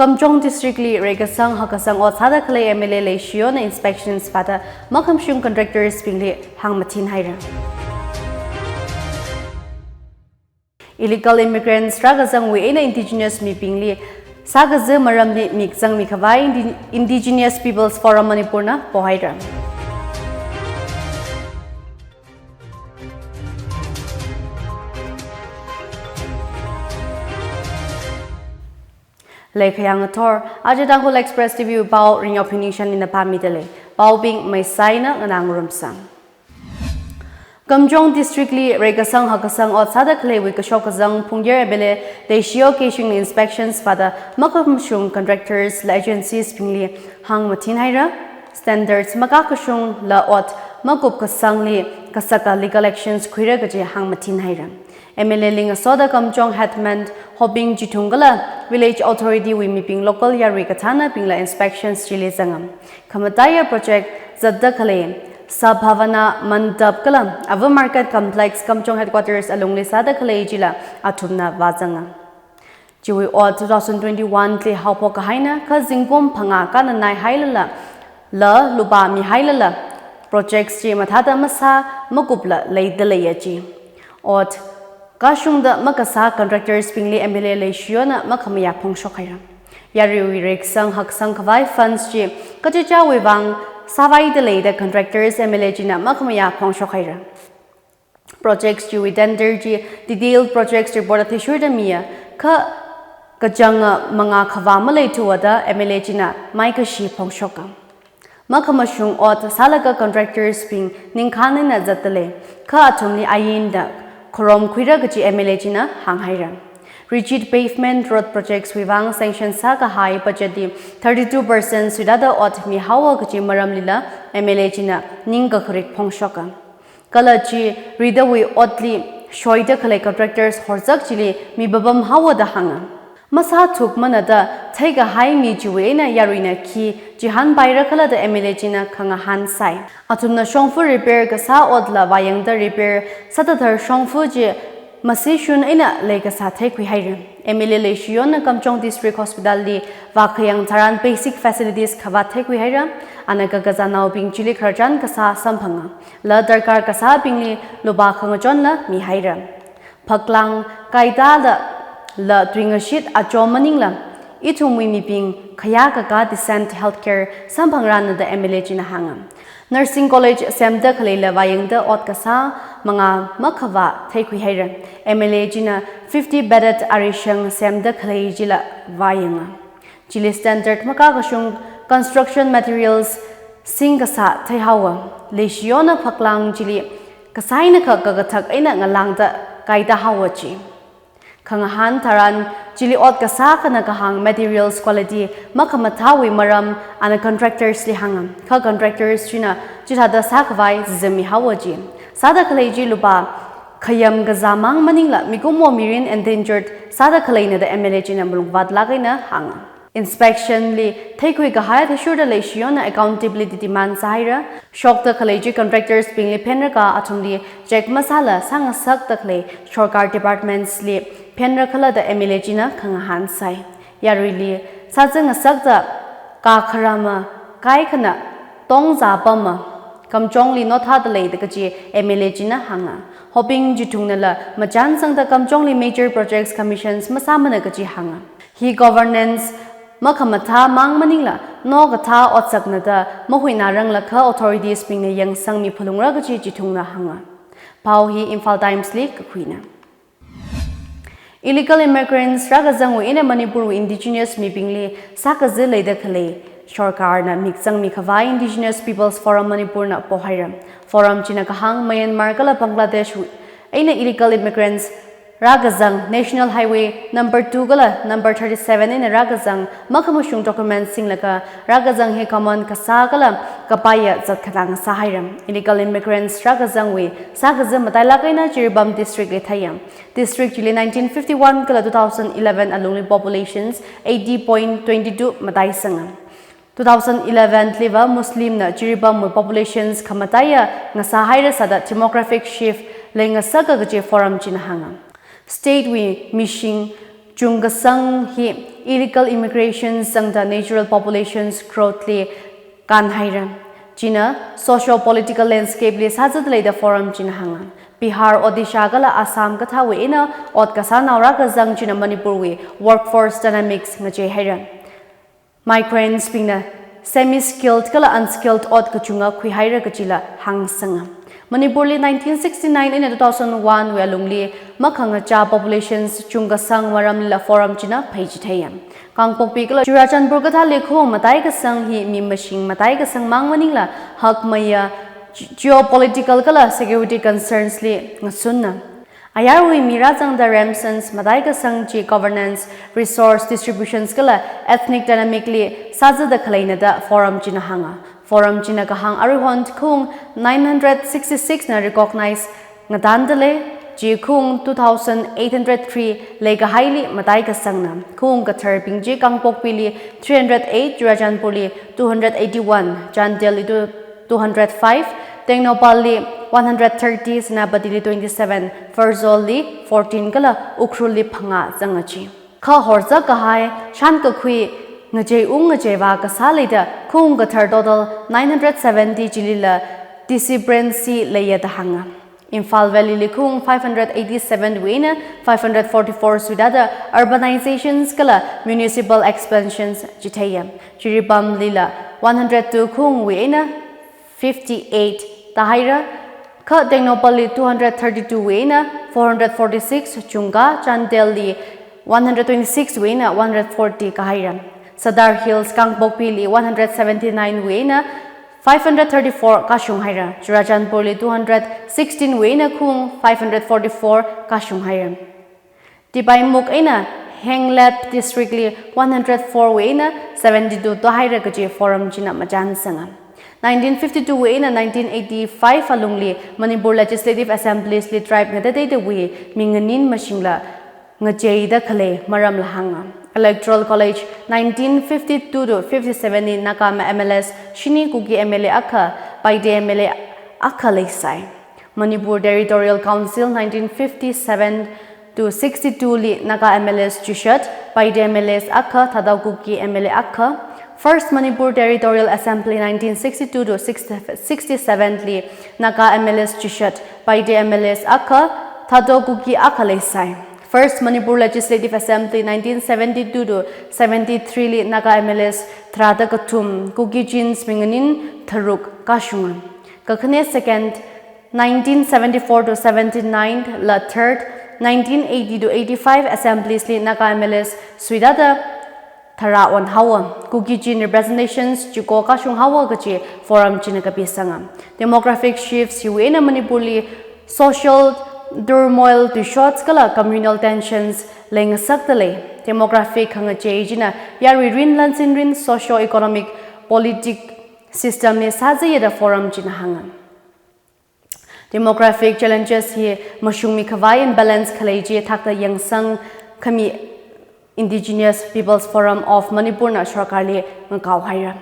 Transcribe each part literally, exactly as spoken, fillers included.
Kamjong District li reikasang hakkasang ot sāda khalei M L A Leishiyona inspections vāda makhamashung contractors bingli hāngmathin haira. Illegal immigrants rākazangwui eina indigenous mibingli sākaza maramli mikzang mikhavai Indi-, Indigenous Peoples Forum Manipur na pohaira. Leikhayang athor, aja Tangkhul Express T V pao Ringyao Phiningshan ina pāmidalei. Paobing maisaina nganā ngarumsa. Kamjong District li reikasang hakkasang ot sāda khaleiwui kashok kazang Phungyer M L A Leishiyo Keishing inspections vāda makhamashung contractors la agencies bingli hāngmathin haira. Standards makakashung la ot makupkasangli kasaka legal actions khuira kaji hāngmathin haira. M L A li ngasoda Kamjong headman Hoping Chithung kala village authority wui mibing local yarui kathānabingla inspections chili zanga. Khamataiya project zatda khalei Sabhavana Mandap kala Ava Market Complex Kamjong headquarters alungli sāda khalei chila athumna vāzanga. Chiwui ot two thousand twenty-one li haophok kahaina, kha zingkum phangā kananai hailala, la lupā mihailala, projects chi mathāda masā makupla leidaleiya chi. Ot kashungda makasā contractors bingli M L A Leishiyona makhamayā phongshok haira. Yaruiwui reikasang hakkasang khavai funds chi kachichāwui vang sāvaidaleida contractors M L A china makhamayā phongshok haira. Projects chiwui tender chi detailed projects report athishurda miya, kha kachanga mangā khavā maleithuwa da M L A china maikashi phongshoka. Makhamashung ot sālaga contractors bing ningkhān eina zatdalei, kha athumli ainda kharom khuira kaji M L A china hānghaira. Rigid pavement road projects wui vang sanction sākahai budget li thirty-two percent suidada ot mihaowa kaji maramlila M L A china ningkakharit phongshoka. Kala chi ridawui otli shoida khalei contractors horzak chili mipapam haowa da hānga. Masāthukmana da theikahai mi chiwui eina yaruina khi chihānpaira khala da M L A china khangahān sai. Athumna shongfa repair kasā otla vāyangda repair sāda thar shongfa chi masishun eina leikasā theikhui haira. M L A Leishiyona Kamjong District Hospital li vākhayang tharan basic facilities khavāt theikhui haira, ana kakazānaobing chili khararchan kasā samphanga, la darkar kasābingli lupā khangachonla mihaira. Phaklang, kaidala, la tuingashit achom maningla, ithumwui mibing khayākakā decent healthcare samphangranu da M L A china hānga. Nursing College semda khaleila vāyangda ot kasā mangā makhavā theikhui haira. M L A china fifty bedded arishang semda khalei chila vāyanga. Chili standard makakashung construction materials singkasā theihaowa. Leishiyona phaklang chili kasāinakha kakathak eina ngalāngda kaida haowa chi. Khangahān tharan chili ot kasā khana kahāng materials quality makhamathāwui maram ana contractors li hānga. Kha contractors china chithāda sākhavai zimihaowa chi. Sāda khalei chi lupā khayam kazāmang maningla mikumo mirin endangered sāda khaleina da M L A china malungvātlāk eina hānga. Inspection li theikhui kahai athishurda Leishiyona accountability demand sāhaira. Shokda khalei chi contractors bingli phenraka athumli check masāla sāngasakda khalei sorkar departments li phenra khala da M L A china khangahān sai. Yaruili sāzangasakda kakharama kaikhana tongzāpama Kamjongli nothāda lei da kaji M L A china hānga. Hoping Chithungnala machansangda Kamjongli major projects commissions masāmana kaji hānga. Hi governance makhamathāmang maningla nokathā otsakna da mahuinarang lakha authorities bingna yangsangmi phalungra kaji Chithungna hānga. Pao hi Imphal Times li kakhuina. Illegal immigrants rākazangwui eina Manipurwui indigenous mibingli sākazi leida khalei sorkarna mikzangmi khavai Indigenous Peoples Forum Manipurna pohaira. Forum china kahāng Myanmar kala Bangladesh wui eina illegal immigrants rākazang National Highway number two kala number thirty-seven eina rākazang makhamashung documents singlaga rākazang hi common kasā kala kapaiya zat khanang sāhaira. Illegal immigrants rākazangwui sākazi matailāk eina Jiribam District li theiya. District chili nineteen fifty-one kala two thousand eleven alungli populations eighty point twenty two mataisanga. Two thousand eleven liva Muslimna Jiribamwui populations khamataiya ngasāhaira sāda demographic shift leingasaka kaji forum china hānga. State wui mishing Chungkasang hi illegal immigration zangda natural populations growth li kānhaira. China socio-political landscape li sāzatda leida forum china hānga. Bihar, Odisha kala Assam kathāwui eina ot kasānao rākazang china Manipurwui workforce dynamics ngacheihaira. Migrants bingna semi-skilled kala unskilled ot kachunga khuihaira kachila hāngsanga. Manipurli nineteen sixty-nine eina two thousand one wui alungli makhangachā populations chungkasang maramlila forum china pheichitheiya. Kangpokpi kala Churachandpur kathāli khaung mataikasang hi mi mashing mataikasang mang maningla hakmeiya ge-, geopolitical kala security concerns li ngasunna. Ayarwui mi rāzangda ramsans mataikasang chi governance, resource distributions kala ethnic dynamic li sāzatda khaleina da forum china hānga. Forum china kahāng aruihon khaung nine hundred sixty-six na recognize ngatandalei, chi khaung two thousand eight hundred three leikahaili mataikasangna. Khaung katharbing chi Kangpokpili three hundred eight, Churachandpurli two hundred eighty-one, Chandelli two hundred five, Tengnoupalli one hundred thirty, Senapatili twenty-seven, Ferzolli fourteen kala Ukhrulli phangā zanga chi. Kha horzak kahai, shānkakhui, ngacheiung ngacheiva kasā leida khaung kathar total nine hundred seventy chilila discrepancy leiya da hānga. Imphal Valley li khaung five hundred eighty-seven wui eina five hundred forty-four suidada urbanizations kala municipal expansions chitheiya. Jiribamlila one hundred two khaungwui eina fifty-eight tāhaira, kha Tengnoupalli two hundred thirty-two wui eina four hundred forty-six chungkā, Chandelli one hundred twenty-six wui eina one hundred forty kāhaira. Sadar Hills Kangpokpili one hundred seventy-nine wui eina five hundred thirty-four kāshunghaira, Churachandpurli two hundred sixteen wui eina khaung five hundred forty-four kāshunghaira. Tipaimukh eina Henglep district li one hundred four wui eina seventy-two tāhaira kaji forum china machānsanga. Nineteen fifty-two wui eina nineteen eighty-five alungli Manipur Legislative Assemblies li tribe ngatateitawui minganin mashingla ngacheida khalei maramla hānga. Electoral College nineteen fifty-two to fifty-seven li Naga M L As shini, Kuki M L A akha, Paite M L A akha leisai. Manipur Territorial Council nineteen fifty-seven to sixty-two li Naga M L As chishat, Paite M L As akha, Thadou Kuki M L A akha. First Manipur Territorial Assembly nineteen sixty-two to sixty, sixty-seven li Naga M L As chishat, Paite M L As akha, Thadou Kuki akha leisai. First Manipur Legislative Assembly nineteen seventy-two to seventy-three li Naga M L As tharāda kathum, Kuki Chins minganin tharuk kāshunga. Kakhane second nineteen seventy-four to seventy-nine la third, nineteen eighty to eighty-five Assemblies li Naga M L As suidada tharā onhaowa, Kuki Chin representations chiko kāshunghaowa kaji forum china kapisanga. Demographic shifts hiwui eina Manipurli social turmoil, tuishot kala communal tensions leingasakdalei. Demographic khangachei china yarui rin lansin rin socio-economic politic system li sāzaiya da forum china hānga. Demographic challenges hi mashungmi khavai imbalance khalei chi thakta yangsang khami Indigenous Peoples Forum of Manipur na sorkarli ngakao haira.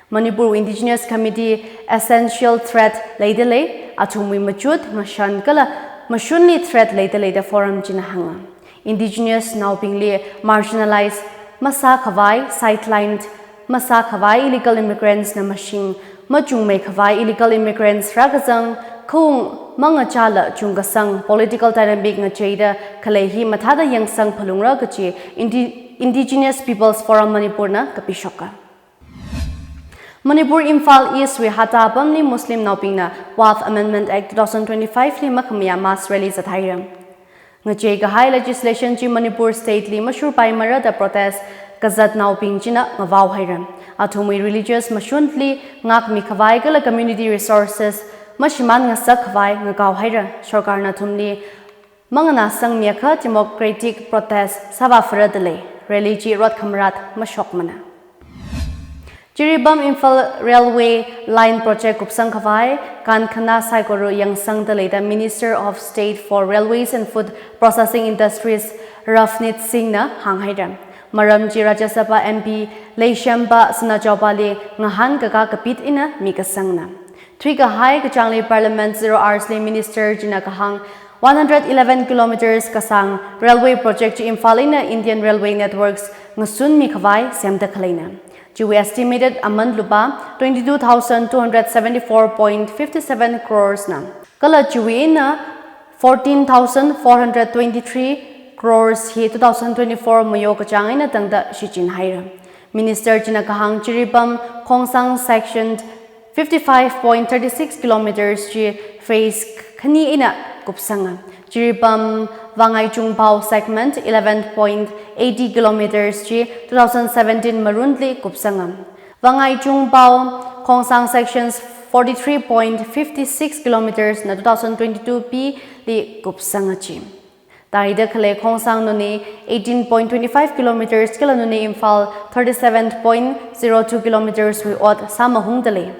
Manipur Indigenous Committee essential threat leidalei, athumwui machut, mashan kala mashunli threat leidalei da forum china hānga. Indigenous naobingli marginalized masā khavai, sidelined masā khavai illegal immigrants na mashing machungmei khavai illegal immigrants rākazang khaung mangachāla chungkasang political dynamic ngacheida khalei hi mathāda yangsang phalungra kaji Indi-, Indigenous Peoples Forum Manipur na kapishoka. Manipur Imphal East wui Hata pamli Muslim naobingna Waqf Amendment Act two thousand twenty-five li makhamayā mass rally zathaira. Ngachei kahai legislation chi Manipur state li mashurpaimara da protest kazat naobing china ngavao haira. Athumwui religious mashunli ngakmi khavai kala community resources mashimān ngasak khavai ngakao haira. Sorkarna athumli manganā sangmiakha democratic protest sāvā phara dalei. Rally chi rot khamarat mashokmana. Jiribam Imphal Railway Line Project kupsang khavai kankhana saikora yangsangda leida Minister of State for Railways and Food Processing Industries Ravneet Singh na hānghaira. Maram chi Rajya Sabha M P Leishemba Sinajaobali ngahānkakā kapit eina mikasangna. Thuikahai kachāngli Parliament zero hours li Minister china kahāng One hundred eleven kilometers kasāng railway project chi Imphal eina Indian Railway Networks ngasunmi khavai semda khaleina. Chiwui estimated aman lupā twenty-two thousand two hundred seventy-four point five seven crores na. Kala chiwui eina fourteen thousand four hundred twenty-three crores hi two thousand twenty-four mayo kachāng eina tangda shichinhaira. Minister china kahāng Jiribam Khongsang section fifty-five point thirty-six kilometers chi phase khani eina kupsanga. Jiribam Vangaichungpao segment eleven point eighty kilometers chi two thousand seventeen marunli kupsanga. Vangaichungpao Khongsang sections forty-three point five six kilometers na two thousand twenty-two P li kupsanga chi. Taida khalei Khongsang Noney eighteen point twenty-five kilometers kala Noney Imphal thirty-seven point zero two kilometers wui ot sāmahungda lei.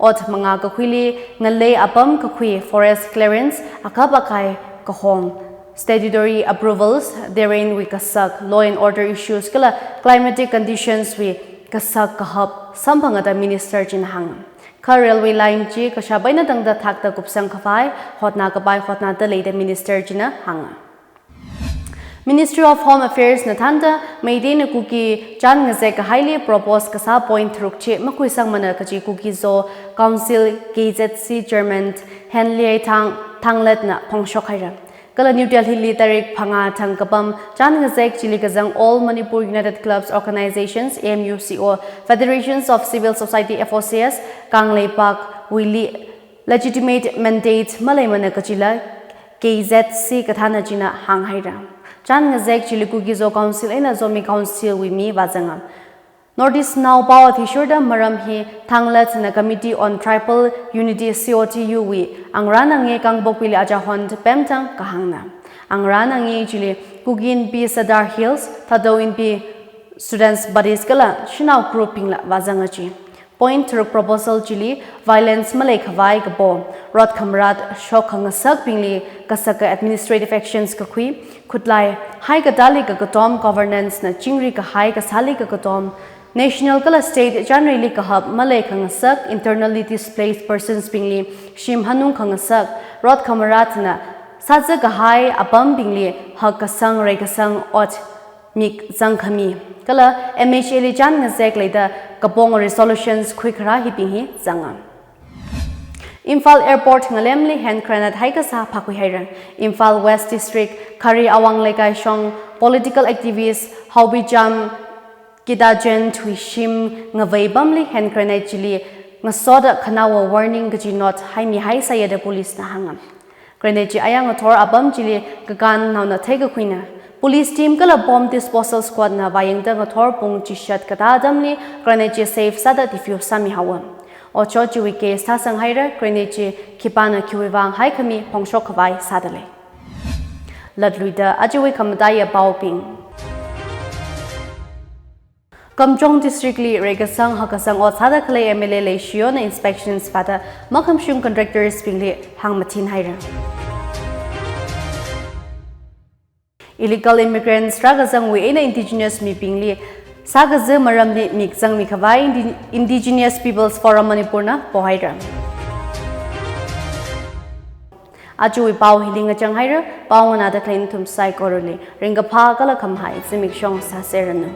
Ot mangā kakhuili ngalei apam kakhui, forest clearance, akap akai kahong, statutory approvals, terrain wui kasak, law and order issues kala climatic conditions wui kasak kahap samphanga da minister china hānga. Kha railway line chi kashap eina tangda thakta kupsang khavai hotna kapai hotnada lei da minister china hānga. Ministry of Home Affairs na thānda Meitei na Kuki chān ngazek kahaili propose kasā point tharuk chi makhuisangmana kaji Kuki-Zo Council K Z C Chairman Henley Thang, Thanglet na phongshok haira. Kala New Delhi li tarik phangā thang kapam chān ngazek chili kazang All Manipur United Clubs Organizations, A M U C O, Federations of Civil Society, F O C S, Kangleipakwuili legitimate mandate maleimana kajila K Z C kathāna china hānghaira. Chān ngazek chili Kuki-Zo Council eina Zomi Council wui mi vāzanga. North East Now pao athishurda maram hi Thanglet na Committee on Tribal Unity, C O T U wui angrān angei Kangpokpili achahon pemtang kahāngna. Angrān angei chili Kuki Inpi Sadar Hills, Thadou Inpi Students Bodies kala shanao group bingla vāzanga chi. Point tharuk proposal chili violence malei khavai kapo, rot khamarat shok khangasakbingli kasaka administrative actions kakhui, khutlai hai katāli kakatom governance na chingri kahai kasāli kakatom, national kala state chānrili kahap malei khangasak, internally displaced persons bingli shim hanung khangasak, rot khamarat na sāza kahai apambingli hak kasang rei kasang ot mik zangkhami. Kala M H A li chān ngazek leida kapong resolutions khuikharā hibing hi zanga. Imphal Airport ngalemli hand grenade haikasā phākhui haira. Imphal West District, Khari Awang Leikai shong political activist Haobijam Kitajen thuishim ngavei pamli hand grenade chili ngasoda khanaowa warning kaji note haimi haisāya da police na hānga. Grenade chi aya ngathor apam chili kakān naona theikakhuina. Police team kala bomb disposal squad na vāyangda ngathor pung chishat katā atamli grenade chi safe sāda defuse sāmihaowa. Otshot chiwui case thāsang haira, grenade chi khipāna khiwui vang haikhami phongshok khavai sāda lei. Latluida ajawui khamataiya paobing. Kamjong District li reikasang hakkasang ot sāda khalei M L A Leishiyona inspections vāda makhamashung contractors bingli hāngmathin haira. Illegal immigrants rākazangwui eina indigenous mibingli sākaza maramli mik zangmi khavai Indi-, Indigenous Peoples Forum Manipur na pohaira. Ajawui pao hili ngachang haira, pao nganāda khalei nathum saikorali ringkaphā kala khamahai zimiksho sāseranu.